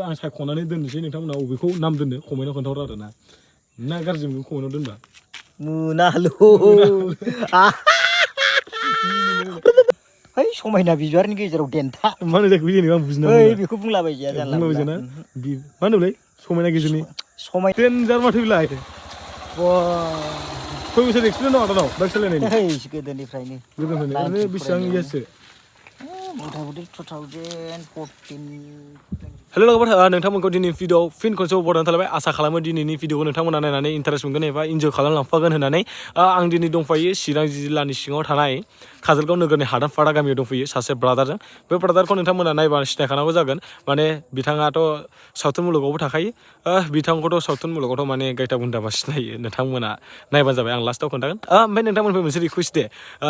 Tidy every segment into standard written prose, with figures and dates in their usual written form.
आं सायख'नानै दोननोसै नोंथांमोना बबेखौ नाम दोननो कमेन्टआव खोन्थाहर आरो ना गाज्रि मोनो कमेन्टआव दोनबा मोनाल' है समायना बिबारनि गेजेराव देन्था मा होनो जाखो जेनेबा आं बुजिना ओइ बेखौ बुंलाबायजाया जानला मोनला मा होनोमोनलाय समायना गेजेरनि समाय देनजार माथो बिलाय खय बोसोर एक्सपिरियेन्स दं आदानाव बाइक सालायनायनि गोदोनिफ्रायनो ओरैनो बेसेबां इयार्ससो मथा मथि 2014 हेल' लोगोफोर नोंथांमोनखौ दिनै भिडिअ फिन खनसे बरायनानै थालायबाय आसा खालामो दिनैनि भिडिअखौ नोंथांमोना नायनानै इन्टारेस्ट मोनगोन एबा इन्जय खालामलांफागोन होननानै आं दिनै दंफायो चिरां जिल्लानि सिङाव थानाय काजलगाव नोगोरनि हादानपारा गामियाव दंफैयो सासे ब्रादारजों बे ब्रादारखौ नोंथांमोना नायबा सिनायखानांगौ जागोन माने बिथाङाथ' सावथुन मुलुगावबो थाखायो बिथांखौथ' सावथुन मुलुगावथ' माने गायथा बुन्दाबा सिनायो नोंथांमोना नायबानो जाबाय आं लास्टआव खोन्थागोन ओमफ्राय नोंथांमोननिफ्राय मोनसे रिकुवेस्ट दे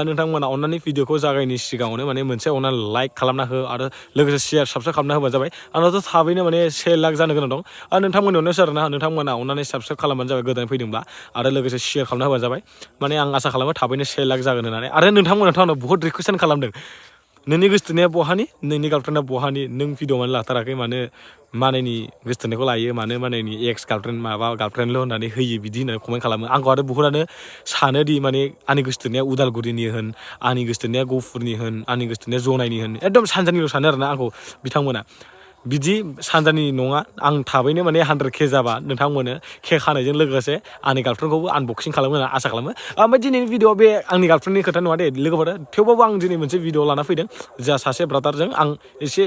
नोंथांमोना अननानै भिडिअखौ जागायनि सिगाङावनो माने मोनसे अननानै लाइक खालामना हो आरो लोगोसे शेयार साबस्क्राइब खालामना होबानो जाबाय आंनावथ' थाबैनो माने 1 लाख जानो गोनां दं नोंथांमोननि अननायावसो आरोना नोंथांमोना अननानै साबस्क्राइब खालामबानो जाबाय गोदान फैदोंब्ला आरो लोगोसे शेयार खालामना होबानो जाबाय माने आं आसा खालामो थाबैनो 1 लाख जागोन होननानै आरो नोंथांमोनाथ' आंनाव बहुत रिकुवेस्ट खालामदों नोंनि गोसोथोनाया बहानि नोंनि गार्लफ्रेन्डआ बहानि नों भिडिअ मानो लाथाराखै मानो मानायनि गोसोथोनायखौ लायो मानो मानायनि एक्स गार्लफ्रेन्ड माबा गार्लफ्रेन्डल' होननानै होयो बिदि होननानै कमेन्ट खालामो आंखौ आरो बुहुतानो सानोदि माने आंनि गोसोथोनाया उदालगुरिनि होन आंनि गोसोथोनाया गहपुरनि होन आंनि गोसोथोनाया जनायनि होन एकदम सानजानिल' सानो आरोना आंखौ बिथांमोना बिदि सानजानि नङा आं थाबैनो माने 100K जाबा नोंथांमोनो केक हानायजों लोगोसे आंनि गार्लफ्रेन्डखौबो आनबक्सिं खालामगोन होनना आसा खालामो ओमफ्राय दिनैनि भिडिअ बे आंनि गार्लफ्रेन्डनि खोथा नङा दे लोगोफोर थेवबाबो आं दिनै मोनसे भिडिअ लाना फैदों जा सासे ब्रादारजों आं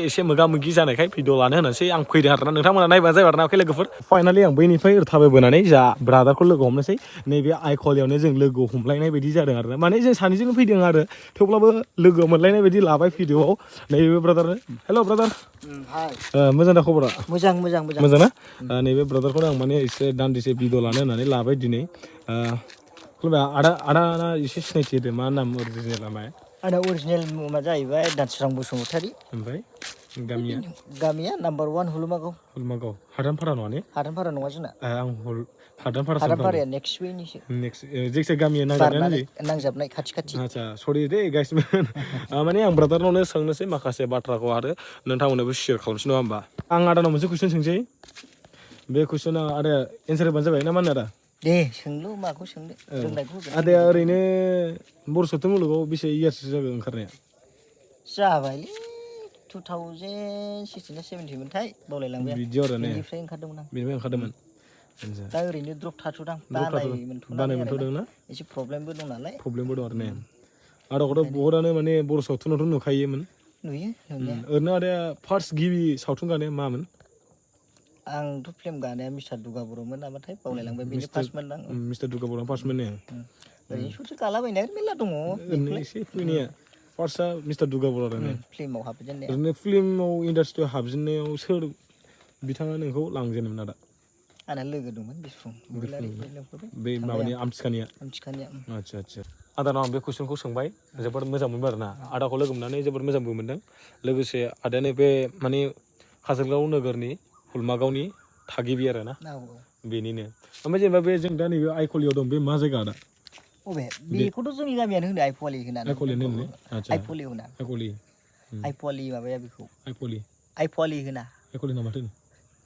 एसे मोगा मोगि जानायखाय भिडिअ लानो होननानैसै आं फैदों आरोना नोंथांमोना नायबानो जाबाय आरोना लोगोफोर फाइनालि आं बैनिफ्राय थाबायबोनानै जा ब्रादारखौ लोगो हमनोसै नैबे आइकलियावनो जों लोगो हमलायनाय बायदि जादों आरोना माने जों सानैजोंनो फैदों आरो थेवब्लाबो लोगो मोनलायनाय बायदि लाबाय भिडिअआव नैबे ब्रादारनो हेल' ब्रादार मोजां दा खबरा मोजां ना नैबे ब्रादारखौनो आं माने एसे दान्दिसे भिडिअ लानो होननानै लाबाय दिनै आदा एसे सिनायथि होदो मा नाम अरिजिनेला मा आंना अरिजिनेल मुङा जाहैबाय दानसोरां बसुमतारी ओमफ्राय गामिया नाम्बार 1 हुलुमागाव हादानपारा नङा ने हादानपारा नङा जोंना आं हादानपारा हादानपाराया नेक्स्ट वेनिसो जायखिया गामिया नांजाबनाय खाथि आच्छा सरि दे गाइसमोन माने आं ब्रादारनावनो सोंनोसै माखासे बाथ्राखौ आरो नोंथांमोननोबो शेयार खालामसै नङा होमबा आं आदानाव मोनसे कुइसन सोंसै बे कुइसना आदाया एन्सार होबानो जाबाय ना मा होनो आदा दे सोंलु माखौ सोंनो रोंनायखौ होगोन आदाया ओरैनो बर' सावथुन मुलुगाव बेसे इयार्ससो जागोन ओंखारनाया जाबायलै 2016 ना 17 मोनथाय बावलायलांबाय बिदियाव आरो ने बेनिफ्राय ओंखारदोंमोन दा ओरैनो द्रप थाथ'दां बानायमोनथ'दों ना एसे प्रब्लेमबो दं नालाय प्रब्लेमबो दं आरो ने आदाखौथ' बहुतानो माने बर' सावथुनावथ' नुखायोमोन नुयो ओरैनो आदाया फार्स्ट गिबि सावथुन गानाया मामोन आंथ' फिल्म गानाया मिस्टार दुगा बर'मोन नामाथाय बावलायलांबाय बेनो फार्स्टमोन आं मिस्टार दुगा बर'आ फार्स्टमोन ने ओरैनो ससे गालाबायनाय मेरला दङ ओरैनो एसे फैनाया फार्स्टआ मिस्टार दुगा बर' आरो ने फिल्माव हाबजेननाया ओरैनो फिल्माव इन्डास्ट्रियाव हाबजेननायाव सोर बिथाङा नोंखौ लांजेनोमोन आदा आंना लोगो दंमोन बिफुं बे माबानि आमथिखानिया आच्छा आदानाव आं बे कुइसनखौ सोंबाय जोबोद मोजां मोनबाय आरोना आदाखौ लोगो मोननानै जोबोद मोजांबो मोनदों लोगोसे आदायानो बे माने काजलगाव नोगोरनि हुलमागावनि थागिबि आरोना बेनिनो ओमफ्राय जेनेबा बे जों दा नैबे आइकलियाव दं बे मा जायगा आदा बेखौथ' जोंनि गामियानो होनो आइफवालि होनानै आइफवालि माबाया बेखौ आइफवालि होना माथो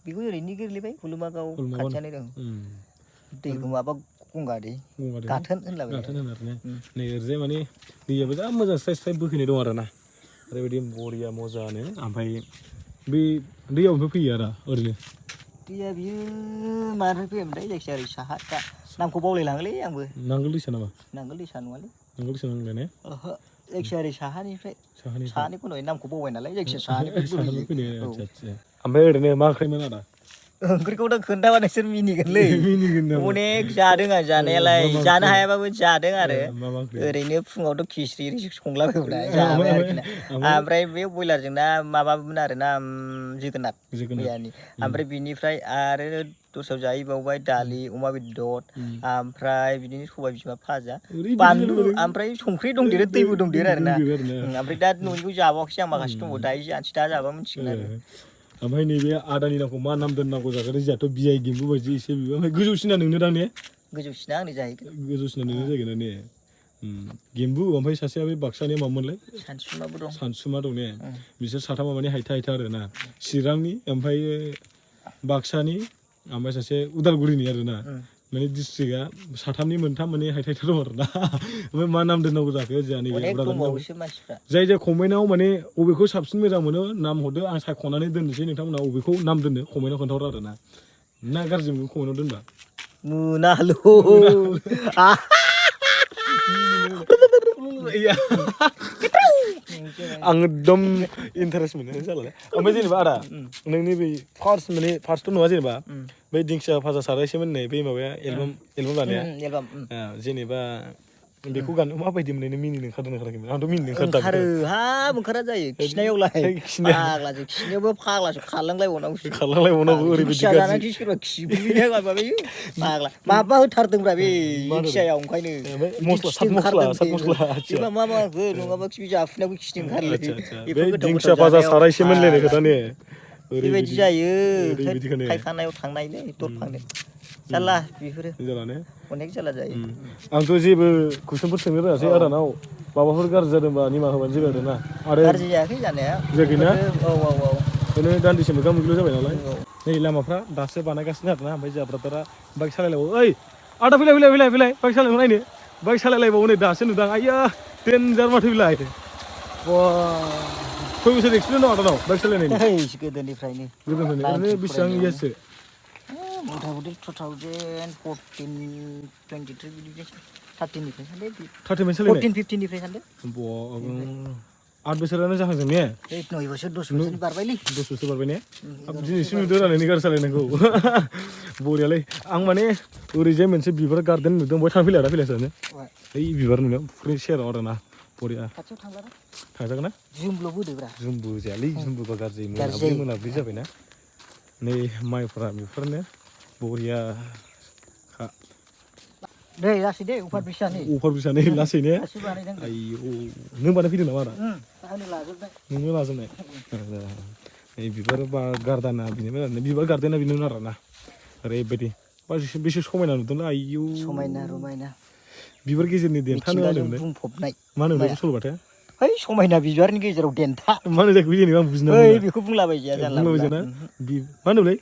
बेखौ ओरैनो गोरलैबाय हुलुमागाव खाथियानो दं दैखौ माबा गंगा दै गाथोन होनलाबाय नै ओरैजाय माने दैयाबो जा मोजां स्राय स्राय बोहैनाय दं आरोना ओरैबायदि बरिया मोजांनो ओमफ्राय बे दैयाव फैयो आरो ओरैनो दैया बियो मानिफ्राय फैयोमोनथाय जायखिजाया ओरै साहा दा नामखौ बावलायलाङोलै आंबो नांगोल दैसा नामा नांगोल दैसा नङालै नांगोल दैसा नंलाय ने जायखिजाया ओरै साहानिफ्राय साहानिखौ नुयो नामखौ बावबाय नालाय जायखिजाया साहानिफ्राय ओमफ्राय ओरैनो मा ओंख्रिमोन आदा ओंख्रिखौथ' खोन्थाबा नोंसोर मिनिगोनलै अनेक जादों आं जानायालाय जानो हायाबाबो जादों आरो ओरैनो फुङावथ' खिस्रि संलाबायब्रा जाबाय आरोखि ना ओमफ्राय बे बयलारजों ना माबामोन आरोना जोगोनार मैयानि ओमफ्राय बिनिफ्राय आरो दस्रायाव जाहैबावबाय दालि अमा बेदर ओमफ्राय बिदिनो सबाय बिमा भाजा बानलु ओमफ्राय संख्रि दंदेरो दैबो दंदेरो आरोना ओमफ्राय दा न'निखौ जाबावाखैसै आं माखासे दङ दायो जानोसै दा जाबा मिथिगोन आरो ओमफ्राय नैबे आदानि नामखौ मा नाम दोननांगौ जागोन जोंहाथ' बिआइ गेम्बु बायदि एसे ओमफ्राय गोजौसिना नोंनो दां ने गोजौसिना आंनो जाहैगोन गोजौसिना नोंनो जाहैगोन ने गेम्बु ओमफ्राय सासेया बे बाक्सानि मामोनलाय सानसुमाबो दं सानसुमा दं ने बिसोर साथामा माने हायथा आरो ना चिरांनि ओमफ्राय बाक्सानि ओमफ्राय सासे उदालगुरिनि आरो ना माने डिस्ट्रिक्टआ साथामनि मोनथाम माने हायथा दं आरो ना ओमफ्य मा नाम दोननांगौ जाखो जोंहा नैबे जाय कमेन्टआव माने अबेखौ साबसिन मोजां मोनो नाम हरदो आं सायख'नानै दोननोसै नोंथांमोना अबेखौ नाम दोननो कमेन्टआव खोन्थाहर आरो ना गाज्रि मोनो कमेन्टआव दोनबा मोनाल' आं एकदम इन्टारेस्ट मोनो जालाय ओमफ्राय जेनेबा आदा नोंनि बै फार्स्ट नङा जेनेबा बै दिंखिया भाजा सारायसोमोन नै बै माबाया एलबाम लानाया जेनेबा बेखौ गानो माबायदि मोनो मिनिनो ओंखारदों ओंखाराखैमोन आंथ' मिनिनो ओंखारो हाब ओंखारा जायो खिनायावलाय फाग्लासो खिनायावबो फाग्लासो खारलांलायबावनांगौ ओरैबायदि जानानै सोरबा खिबुयोना माबायो फाग्ला माबा होथारदोंब्रा बे दिंखियायाव ओंखायनो मा माखो नङाबा खिबु जाफुनायावबो खिनो ओंखारलै बे दिंखिया भाजा सारायसोमोनलायनाय खोथा ने बेबायदि जायो फायखानायाव थांनायलै दरफांनो जाला बेफोरो अनेक जाला जायो आंथ' जेबो कुइसनफोर सोंनो रोङासै आदानाव माबाफोर गाज्रि जादोंबा निमाहा होबानो जाबाय आरो ना आरो गाज्रि जायाखै जानाया जायाखैना औ बेनो दान्दिसे मोगा मोगिल' जाबाय नालाय नै लामाफ्रा दासो बानायगासिनो आरोना ओमफ्राय जोंहा ब्रादारा बाइक सालायलायबावो ओइ आदा फैलाय बाइक सालायनो नायनो बाइक सालायलायबावो नै दासो नुदां आइया देन्जार माथो बिलाय खय बोसोर एक्सपिरियेन्स दं आदानाव बाइक सालायनायनि गोदोनिफ्रायनो ओरैनो बेसेबां इयार्ससो मथा मथि 2014-23 बिदि 13निफ्राय सानदो 14-15निफ्राय सानदो 8 बोसोरानो जाहांजों ने 9 बोसोर 10 बोसोर बारबायलै 10 बोसोर बारबाय ने दिनैसिम नुदों रायलायनो गारि सालायनांगौ बरियालै आं माने ओरैजाय मोनसे बिबार गार्डेन नुदों बहाय थांफैलाय सानो ओइ बिबार नुनायाव फुख्रिनि सेराव आरोना बरिया खाथियाव थांजागोन ना जुमल' बोदोब्रा जुमबो जायालै जुमबोबा गाज्रि मोनाब्लि जाबायना नै माइफ्रा बेफोरनो बरिया दे लासै दे अफार बिसानि लासै ने आयौ नों बानायफैदों नामा आदा नोंनो लाजोबनाय नै बिबार गार्डेना बिबार गार्डेना बेनोमोन आरो ना ओरैबायदि बेसे समायना नुदोंना आयौ समायना रमायना बिबार गेजेरनि देन्था मा होनोमोनलाय सल'बाथाया है समायना बिबारनि गेजेराव देन्था मा होनो जाखो जेनेबा आं बुजिना बेखौ बुंलाबाय जाया मा होनोमोनलाय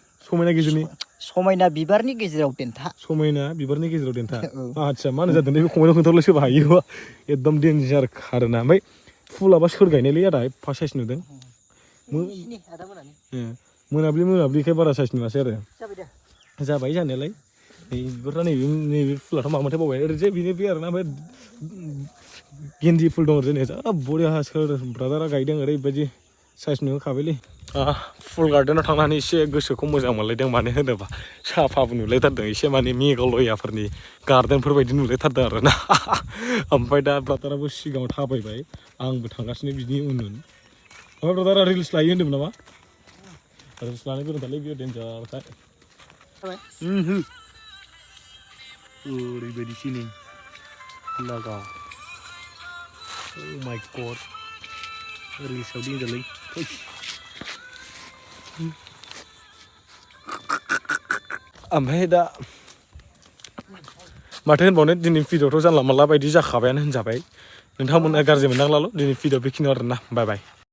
समायना बिबारनि गेजेराव देन्था आदसा मा होनो जादों बे कमेन्टआव खोन्थाहरलाय सोरबा हायोबा एकदम देन्जार आरोना ओमफ्राय फुलाबा सोर गायनायलै आदा फार्स्ट साइज नुदों मोनाब्लिखाय बारा साइज नुवासै आरो जाबाय जानायालाय बिबारफ्रा नैबे फुलाथ' माबाथाय बावबाय ओरैजाय बेनो बे आरोना ओमफ्राय गेन्दि फुल दं ओरैजाय जा बरिया सोर ब्रादारा गायदों ओरैबायदि साइज नुखाबायलै फुल गार्डेनाव थांनानै एसे गोसोखौ मोजां मोनलायदों मानो होनोबा साफाबो नुलायथारदों एसे माने मेघालयाफोरनि गार्डेनफोर बायदि नुलायथारदों आरोना ओमफ्राय दा ब्रादाराबो सिगाङाव थाबायबाय आंबो थांगासिनो बिनि उन ओमफ्राय ब्रादारा रिल्स लायो होन्दोंमोन नामा रिल्स लानो गोरोंथारलै बियो देन्जारखाय ओरैबायदिसो नै लागा माइ गड रिल्सआव देन्जारलै ओमफ्राय दा माथो होनबावनो दिनै भिडिअ'थ' जानला मानला बायदि जाखाबायानो होनजाबाय नोंथांमोना गाज्रि मोननांलाल' दिनै भिडिअ बेखिनियाव आरोना बाय